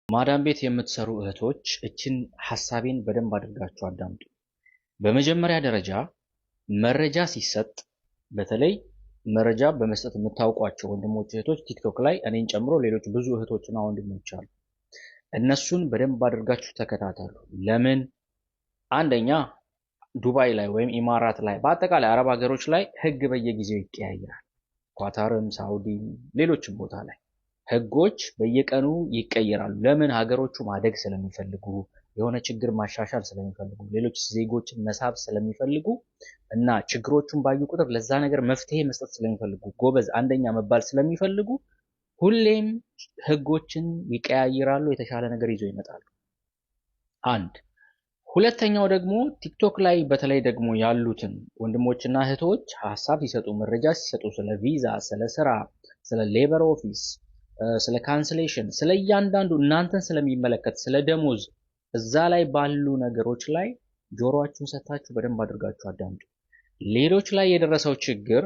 ማዳም ቤት የምትሰሩ እህቶች እችን ሐሳቤን በደንብ አድርጋችሁ አዳምጡ። በመጀመሪያ ደረጃ መረጃ ሲሰጥ፣ በተለይ መረጃ በመስጠት የምታውቋቸው ወንድሞች እህቶች፣ ቲክቶክ ላይ እኔን ጨምሮ ሌሎች ብዙ እህቶችና ወንድሞች አሉ። እነሱን በደንብ አድርጋችሁ ተከታተሉ። ለምን? አንደኛ ዱባይ ላይ ወይም ኢማራት ላይ፣ በአጠቃላይ አረብ ሀገሮች ላይ ህግ በየጊዜው ይቀያየራል። ኳታርም፣ ሳውዲም፣ ሌሎችም ቦታ ላይ ህጎች በየቀኑ ይቀየራሉ። ለምን? ሀገሮቹ ማደግ ስለሚፈልጉ፣ የሆነ ችግር ማሻሻል ስለሚፈልጉ፣ ሌሎች ዜጎችን መሳብ ስለሚፈልጉ እና ችግሮቹን ባዩ ቁጥር ለዛ ነገር መፍትሄ መስጠት ስለሚፈልጉ፣ ጎበዝ አንደኛ መባል ስለሚፈልጉ ሁሌም ህጎችን ይቀያይራሉ፣ የተሻለ ነገር ይዘው ይመጣሉ። አንድ። ሁለተኛው ደግሞ ቲክቶክ ላይ በተለይ ደግሞ ያሉትን ወንድሞችና እህቶች ሀሳብ ሲሰጡ፣ መረጃ ሲሰጡ ስለ ቪዛ፣ ስለ ስራ፣ ስለ labor office፣ ስለ cancellation፣ ስለ እያንዳንዱ እናንተን ስለሚመለከት፣ ስለ ደሞዝ፣ እዛ ላይ ባሉ ነገሮች ላይ ጆሮአችሁን ሰጥታችሁ በደንብ አድርጋችሁ አዳምጡ። ሌሎች ላይ የደረሰው ችግር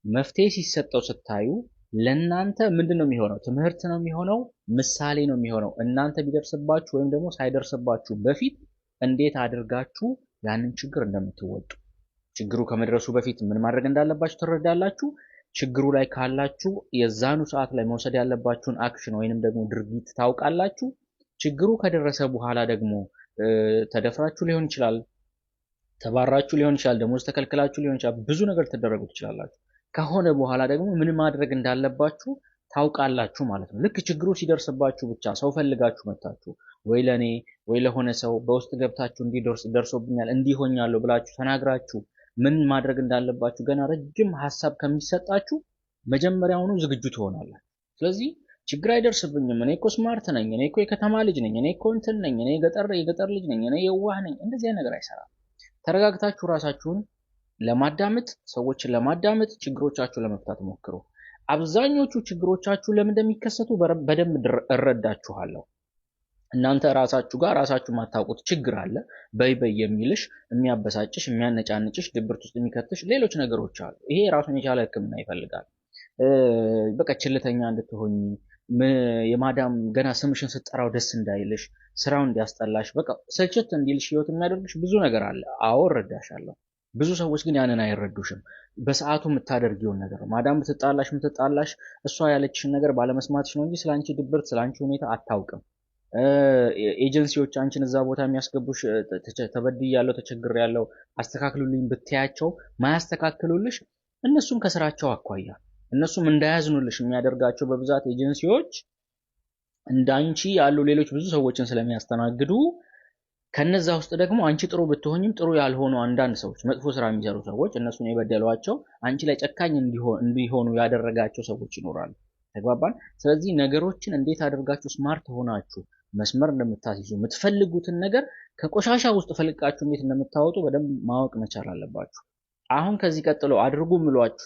መፍትሄ ሲሰጠው ስታዩ ለእናንተ ምንድን ነው የሚሆነው? ትምህርት ነው የሚሆነው፣ ምሳሌ ነው የሚሆነው። እናንተ ቢደርስባችሁ ወይም ደግሞ ሳይደርስባችሁ በፊት እንዴት አድርጋችሁ ያንን ችግር እንደምትወጡ፣ ችግሩ ከመድረሱ በፊት ምን ማድረግ እንዳለባችሁ ትረዳላችሁ። ችግሩ ላይ ካላችሁ የዛኑ ሰዓት ላይ መውሰድ ያለባችሁን action ወይንም ደግሞ ድርጊት ታውቃላችሁ። ችግሩ ከደረሰ በኋላ ደግሞ ተደፍራችሁ ሊሆን ይችላል፣ ተባራችሁ ሊሆን ይችላል፣ ደሞዝ ተከልክላችሁ ሊሆን ይችላል፣ ብዙ ነገር ትደረጉ ትችላላችሁ። ከሆነ በኋላ ደግሞ ምን ማድረግ እንዳለባችሁ ታውቃላችሁ ማለት ነው። ልክ ችግሩ ሲደርስባችሁ ብቻ ሰው ፈልጋችሁ መታችሁ ወይ ለኔ ወይ ለሆነ ሰው በውስጥ ገብታችሁ እንዲህ ደርሶብኛል፣ እንዲህ ሆኛለሁ ብላችሁ ተናግራችሁ ምን ማድረግ እንዳለባችሁ ገና ረጅም ሀሳብ ከሚሰጣችሁ መጀመሪያውኑ ዝግጁ ትሆናላችሁ። ስለዚህ ችግር አይደርስብኝም፣ እኔ እኮ smart ነኝ፣ እኔ እኮ የከተማ ልጅ ነኝ፣ እኔ እኮ እንትን ነኝ፣ እኔ የገጠር ልጅ ነኝ፣ እኔ የዋህ ነኝ፣ እንደዚህ አይነት ነገር አይሰራም። ተረጋግታችሁ ራሳችሁን ለማዳመጥ፣ ሰዎችን ለማዳመጥ፣ ችግሮቻችሁን ለመፍታት ሞክሩ። አብዛኞቹ ችግሮቻችሁ ለምን እንደሚከሰቱ በደንብ እረዳችኋለሁ። እናንተ ራሳችሁ ጋር ራሳችሁ የማታውቁት ችግር አለ። በይ በይ የሚልሽ፣ የሚያበሳጭሽ፣ የሚያነጫንጭሽ፣ ድብርት ውስጥ የሚከትሽ ሌሎች ነገሮች አሉ። ይሄ ራሱን የቻለ ሕክምና ይፈልጋል። በቃ ችልተኛ እንድትሆኝ፣ የማዳም ገና ስምሽን ስትጠራው ደስ እንዳይልሽ፣ ስራው እንዲያስጠላሽ፣ በቃ ስልችት እንዲልሽ ህይወት የሚያደርግሽ ብዙ ነገር አለ። አዎ እረዳሻለሁ። ብዙ ሰዎች ግን ያንን አይረዱሽም። በሰዓቱ የምታደርጊውን ነገር ነው። ማዳም ብትጣላሽ እሷ ያለችሽን ነገር ባለመስማትሽ ነው እንጂ ስለ አንቺ ድብርት፣ ስለ አንቺ ሁኔታ አታውቅም። ኤጀንሲዎች አንቺን እዛ ቦታ የሚያስገቡሽ ተበድያለሁ፣ ተቸግሬያለሁ፣ አስተካክሉልኝ ብትያቸው ማያስተካክሉልሽ እነሱም ከስራቸው አኳያ እነሱም እንዳያዝኑልሽ የሚያደርጋቸው በብዛት ኤጀንሲዎች እንዳንቺ ያሉ ሌሎች ብዙ ሰዎችን ስለሚያስተናግዱ፣ ከነዛ ውስጥ ደግሞ አንቺ ጥሩ ብትሆኝም ጥሩ ያልሆኑ አንዳንድ ሰዎች፣ መጥፎ ስራ የሚሰሩ ሰዎች፣ እነሱን የበደሏቸው አንቺ ላይ ጨካኝ እንዲሆኑ ያደረጋቸው ሰዎች ይኖራሉ። ተግባባን? ስለዚህ ነገሮችን እንዴት አድርጋችሁ smart ሆናችሁ መስመር እንደምታስይዙ፣ የምትፈልጉትን ነገር ከቆሻሻ ውስጥ ፈልቃችሁ እንዴት እንደምታወጡ በደንብ ማወቅ መቻል አለባችሁ። አሁን ከዚህ ቀጥሎ አድርጉ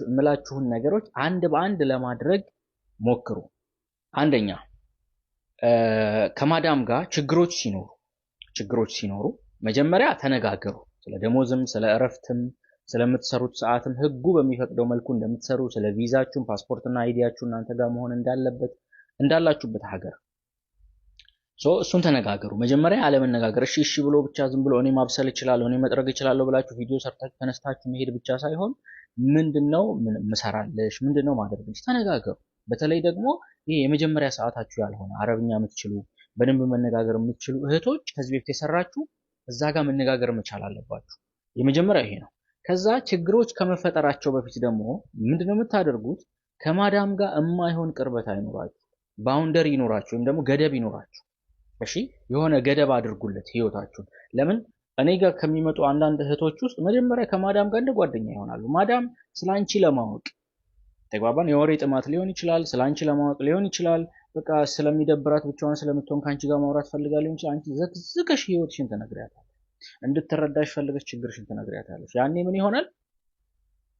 የምላችሁን ነገሮች አንድ በአንድ ለማድረግ ሞክሩ። አንደኛ፣ ከማዳም ጋር ችግሮች ሲኖሩ መጀመሪያ ተነጋገሩ። ስለ ደሞዝም፣ ስለ እረፍትም፣ ስለምትሰሩት ሰዓትም ህጉ በሚፈቅደው መልኩ እንደምትሰሩ፣ ስለ ቪዛችሁም፣ ፓስፖርትና ID ያችሁ እናንተ ጋር መሆን እንዳለበት እንዳላችሁበት ሀገር፣ so እሱን ተነጋገሩ። መጀመሪያ አለመነጋገር፣ እሺ እሺ ብሎ ብቻ ዝም ብሎ እኔ ማብሰል እችላለሁ፣ እኔ መጥረግ እችላለሁ ብላችሁ ቪዲዮ ሰርታችሁ ተነስታችሁ መሄድ ብቻ ሳይሆን ምንድነው ምሰራልሽ፣ ምንድነው ማደርግልሽ፣ ተነጋገሩ። በተለይ ደግሞ ይሄ የመጀመሪያ ሰዓታችሁ ያልሆነ፣ አረብኛ የምትችሉ፣ በደንብ መነጋገር የምትችሉ እህቶች፣ ከዚህ በፊት የሰራችሁ እዛ ጋር መነጋገር መቻል አለባችሁ። የመጀመሪያ ይሄ ነው። ከዛ ችግሮች ከመፈጠራቸው በፊት ደግሞ ምንድነው የምታደርጉት? ከማዳም ጋር የማይሆን ቅርበት አይኖራችሁ፣ boundary ይኖራችሁ ወይም ደግሞ ገደብ ይኖራችሁ። እሺ፣ የሆነ ገደብ አድርጉለት ህይወታችሁን። ለምን፣ እኔ ጋር ከሚመጡ አንዳንድ እህቶች ውስጥ መጀመሪያ ከማዳም ጋር እንደ ጓደኛ ይሆናሉ። ማዳም ስለ አንቺ ለማወቅ፣ ተግባባን፣ የወሬ ጥማት ሊሆን ይችላል፣ ስለ አንቺ ለማወቅ ሊሆን ይችላል። በቃ ስለሚደብራት ብቻዋን ስለምትሆን ከአንቺ ጋር ማውራት ፈልጋ ሊሆን ይችላል። አንቺ ዘክዝከሽ ህይወትሽን ትነግሪያታለሽ። እንድትረዳሽ ፈልገሽ ችግርሽን ትነግሪያታለሽ። ያኔ ምን ይሆናል?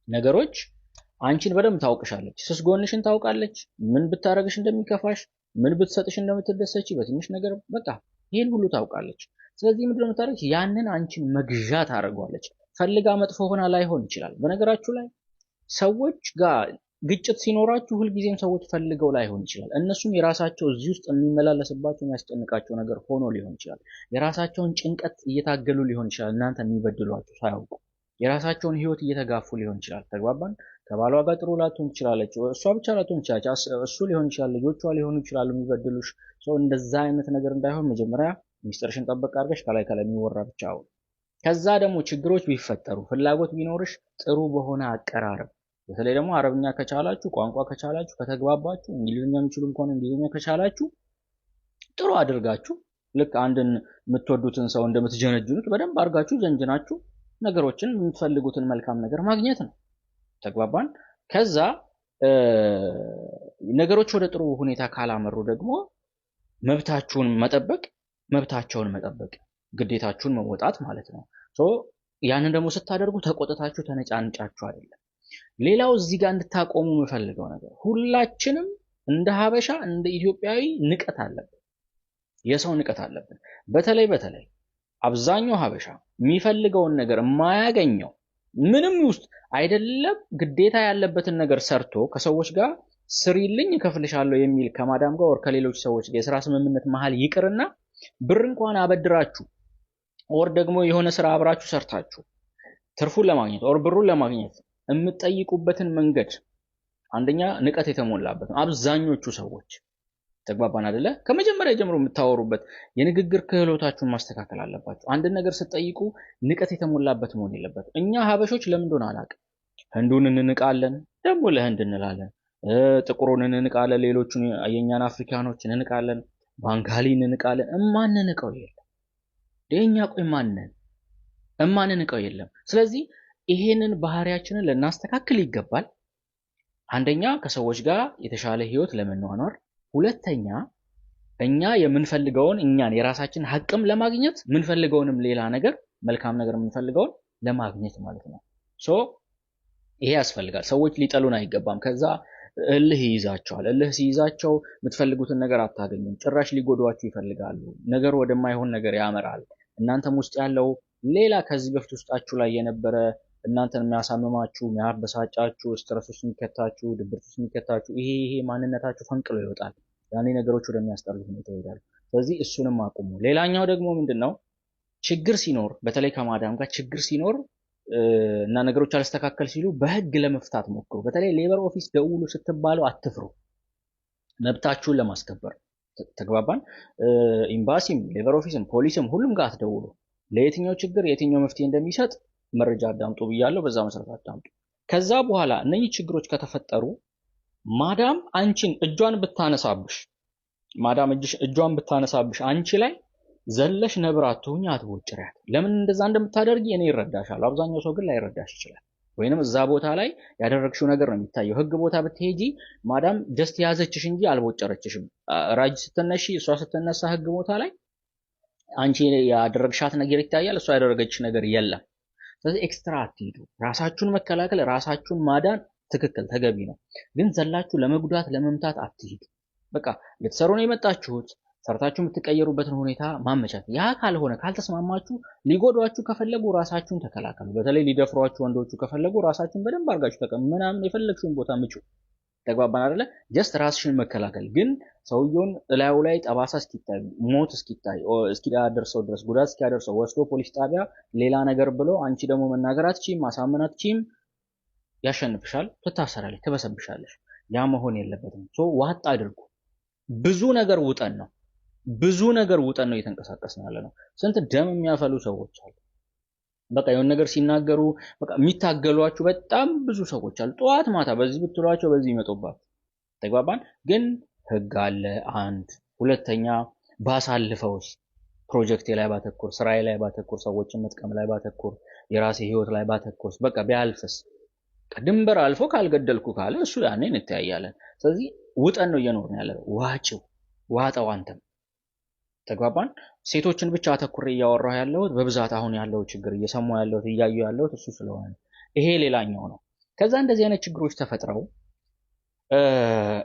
ነገሮች አንቺን በደንብ ታውቅሻለች። ስስ ጎንሽን ታውቃለች። ምን ብታረግሽ እንደሚከፋሽ፣ ምን ብትሰጥሽ እንደምትደሰቺ በትንሽ ነገር፣ በቃ ይሄን ሁሉ ታውቃለች። ስለዚህ ምንድን ነው የምታደርግ? ያንን አንቺን መግዣ ታደርገዋለች። ፈልጋ መጥፎ ሆና ላይሆን ይችላል። በነገራችሁ ላይ ሰዎች ጋር ግጭት ሲኖራችሁ ሁልጊዜም ሰዎች ፈልገው ላይሆን ይችላል። እነሱም የራሳቸው እዚህ ውስጥ የሚመላለስባቸው የሚያስጨንቃቸው ነገር ሆኖ ሊሆን ይችላል። የራሳቸውን ጭንቀት እየታገሉ ሊሆን ይችላል። እናንተ የሚበድሏችሁ ሳያውቁ የራሳቸውን ህይወት እየተጋፉ ሊሆን ይችላል። ተግባባን? ከባሏ ጋር ጥሩ ላትሆን ትችላለች። እሷ ብቻ ላትሆን ትችላለች። እሱ ሊሆን ይችላል፣ ልጆቿ ሊሆኑ ይችላሉ የሚበድሉሽ። ሰው እንደዛ አይነት ነገር እንዳይሆን መጀመሪያ ሚስጥርሽን ጠበቅ አድርገሽ ከላይ ከላይ የሚወራ ብቻ አውሪ። ከዛ ደግሞ ችግሮች ቢፈጠሩ ፍላጎት ቢኖርሽ ጥሩ በሆነ አቀራረብ፣ በተለይ ደግሞ አረብኛ ከቻላችሁ፣ ቋንቋ ከቻላችሁ፣ ከተግባባችሁ፣ እንግሊዝኛ የሚችሉም ከሆነ እንግሊዝኛ ከቻላችሁ ጥሩ አድርጋችሁ ልክ አንድን የምትወዱትን ሰው እንደምትጀነጅኑት በደንብ አድርጋችሁ ጀንጅናችሁ ነገሮችን የምትፈልጉትን መልካም ነገር ማግኘት ነው። ተግባባን? ከዛ ነገሮች ወደ ጥሩ ሁኔታ ካላመሩ ደግሞ መብታችሁን መጠበቅ፣ መብታቸውን መጠበቅ፣ ግዴታችሁን መወጣት ማለት ነው። So ያንን ደግሞ ስታደርጉ ተቆጥታችሁ ተነጫንጫችሁ አይደለም። ሌላው እዚህ ጋር እንድታቆሙ የምፈልገው ነገር ሁላችንም እንደ ሀበሻ እንደ ኢትዮጵያዊ ንቀት አለብን፣ የሰው ንቀት አለብን። በተለይ በተለይ አብዛኛው ሀበሻ የሚፈልገውን ነገር የማያገኘው ምንም ውስጥ አይደለም ግዴታ ያለበትን ነገር ሰርቶ ከሰዎች ጋር ስሪልኝ እከፍልሻለሁ የሚል ከማዳም ጋር or ከሌሎች ሰዎች ጋር የስራ ስምምነት መሀል ይቅርና ብር እንኳን አበድራችሁ or ደግሞ የሆነ ስራ አብራችሁ ሰርታችሁ ትርፉን ለማግኘት or ብሩን ለማግኘት የምትጠይቁበትን መንገድ አንደኛ ንቀት የተሞላበት ነው። አብዛኞቹ ሰዎች ተግባባን አይደለ? ከመጀመሪያ ጀምሮ የምታወሩበት የንግግር ክህሎታችሁን ማስተካከል አለባችሁ። አንድን ነገር ስትጠይቁ ንቀት የተሞላበት መሆን የለበትም። እኛ ሀበሾች ለምን እንደሆነ አላውቅም፣ ህንዱን እንንቃለን፣ ደግሞ ለህንድ እንላለን። ጥቁሩን እንንቃለን፣ ሌሎቹን የእኛን አፍሪካኖች እንንቃለን፣ ባንጋሊ እንንቃለን። እማንንቀው የለም። የእኛ ቆይ ማንን እማንንቀው የለም። ስለዚህ ይሄንን ባህሪያችንን ልናስተካክል ይገባል። አንደኛ ከሰዎች ጋር የተሻለ ህይወት ለመኗኗር፣ ሁለተኛ እኛ የምንፈልገውን እኛን የራሳችን ሀቅም ለማግኘት የምንፈልገውንም ሌላ ነገር መልካም ነገር የምንፈልገውን ለማግኘት ማለት ነው። So ይሄ ያስፈልጋል። ሰዎች ሊጠሉን አይገባም። ከዛ እልህ ይይዛቸዋል። እልህ ሲይዛቸው የምትፈልጉትን ነገር አታገኙም። ጭራሽ ሊጎዷችሁ ይፈልጋሉ። ነገሩ ወደማይሆን ነገር ያመራል። እናንተም ውስጥ ያለው ሌላ ከዚህ በፊት ውስጣችሁ ላይ የነበረ እናንተን የሚያሳምማችሁ፣ የሚያበሳጫችሁ፣ stress ውስጥ የሚከታችሁ፣ ድብርት ውስጥ የሚከታችሁ ይሄ ማንነታችሁ ፈንቅሎ ይወጣል። ያኔ ነገሮች ወደሚያስጠሉ ሁኔታ ይሄዳሉ። ስለዚህ እሱንም አቁሙ። ሌላኛው ደግሞ ምንድን ነው፣ ችግር ሲኖር በተለይ ከማዳም ጋር ችግር ሲኖር እና ነገሮች አልስተካከል ሲሉ በህግ ለመፍታት ሞክሩ። በተለይ labor office ደውሉ ስትባሉ አትፍሩ፣ መብታችሁን ለማስከበር ተግባባን። ኤምባሲም፣ labor office ም፣ ፖሊስም ሁሉም ጋር አትደውሉ። ለየትኛው ችግር የትኛው መፍትሄ እንደሚሰጥ መረጃ አዳምጡ ብያለሁ። በዛ መሰረት አዳምጡ። ከዛ በኋላ እነኚህ ችግሮች ከተፈጠሩ ማዳም አንቺን እጇን ብታነሳብሽ ማዳም እጇን ብታነሳብሽ አንቺ ላይ ዘለሽ ነብር አትሁኝ፣ አትቦጭሪያት። ለምን እንደዛ እንደምታደርጊ እኔ ይረዳሻለሁ። አብዛኛው ሰው ግን ላይረዳሽ ይችላል። ወይንም እዛ ቦታ ላይ ያደረግሽው ነገር ነው የሚታየው። ህግ ቦታ ብትሄጂ ማዳም just ያዘችሽ እንጂ አልቦጨረችሽም። ራጅ ስትነሺ እሷ ስትነሳ ህግ ቦታ ላይ አንቺ ያደረግሻት ነገር ይታያል፣ እሷ ያደረገችሽ ነገር የለም። ስለዚህ extra አትሂዱ። ራሳችሁን መከላከል፣ ራሳችሁን ማዳን ትክክል ተገቢ ነው። ግን ዘላችሁ ለመጉዳት ለመምታት አትሂዱ። በቃ ልትሰሩ ነው የመጣችሁት። ሰርታችሁ የምትቀየሩበትን ሁኔታ ማመቻት። ያ ካልሆነ ካልተስማማችሁ፣ ሊጎዷችሁ ከፈለጉ ራሳችሁን ተከላከሉ። በተለይ ሊደፍሯችሁ ወንዶቹ ከፈለጉ ራሳችሁን በደንብ አድርጋችሁ ምናምን የፈለግሽውን ቦታ ምጩ። ተግባባን አይደለ? Just ራስሽን መከላከል ግን ሰውየውን እላዩ ላይ ጠባሳ እስኪታይ ሞት እስኪታይ እስኪያደርሰው ድረስ ጉዳት እስኪያደርሰው ወስዶ ፖሊስ ጣቢያ ሌላ ነገር ብሎ አንቺ ደግሞ መናገር አትችይም፣ ማሳመን አትችይም፣ ያሸንፍሻል፣ ትታሰራለች፣ ትበሰብሻለሽ። ያ መሆን የለበትም። So ዋጥ አድርጉ። ብዙ ነገር ውጠን ነው ብዙ ነገር ውጠን ነው እየተንቀሳቀስን ያለ ነው። ስንት ደም የሚያፈሉ ሰዎች አሉ። በቃ የሆነ ነገር ሲናገሩ በቃ የሚታገሏችሁ በጣም ብዙ ሰዎች አሉ። ጠዋት ማታ በዚህ ብትሏቸው በዚህ ይመጡባችሁ። ተግባባን። ግን ህግ አለ። አንድ ሁለተኛ፣ ባሳልፈውስ ፕሮጀክቴ ላይ ባተኩር፣ ስራዬ ላይ ባተኩር፣ ሰዎችን መጥቀም ላይ ባተኩር፣ የራሴ ህይወት ላይ ባተኩር፣ በቃ ቢያልፍስ ድንበር አልፎ ካልገደልኩ ካለ እሱ ያኔ እንተያያለን። ስለዚህ ውጠን ነው እየኖርን ያለ። ዋጭው ዋጠው አንተም ተግባባን። ሴቶችን ብቻ አተኩሬ እያወራሁ ያለሁት በብዛት አሁን ያለው ችግር እየሰማሁ ያለሁት እያዩ ያለሁት እሱ ስለሆነ ነው። ይሄ ሌላኛው ነው። ከዛ እንደዚህ አይነት ችግሮች ተፈጥረው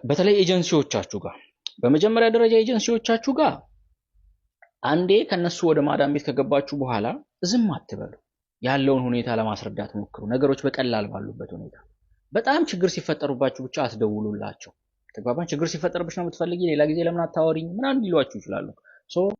በተለይ ኤጀንሲዎቻችሁ ጋር በመጀመሪያ ደረጃ ኤጀንሲዎቻችሁ ጋር አንዴ ከነሱ ወደ ማዳም ቤት ከገባችሁ በኋላ ዝም አትበሉ። ያለውን ሁኔታ ለማስረዳት ሞክሩ። ነገሮች በቀላል ባሉበት ሁኔታ በጣም ችግር ሲፈጠሩባችሁ ብቻ አትደውሉላቸው። ተግባባን? ችግር ሲፈጠርብሽ ነው የምትፈልጊ፣ ሌላ ጊዜ ለምን አታወሪኝ ምናምን ሊሏችሁ ይችላሉ። So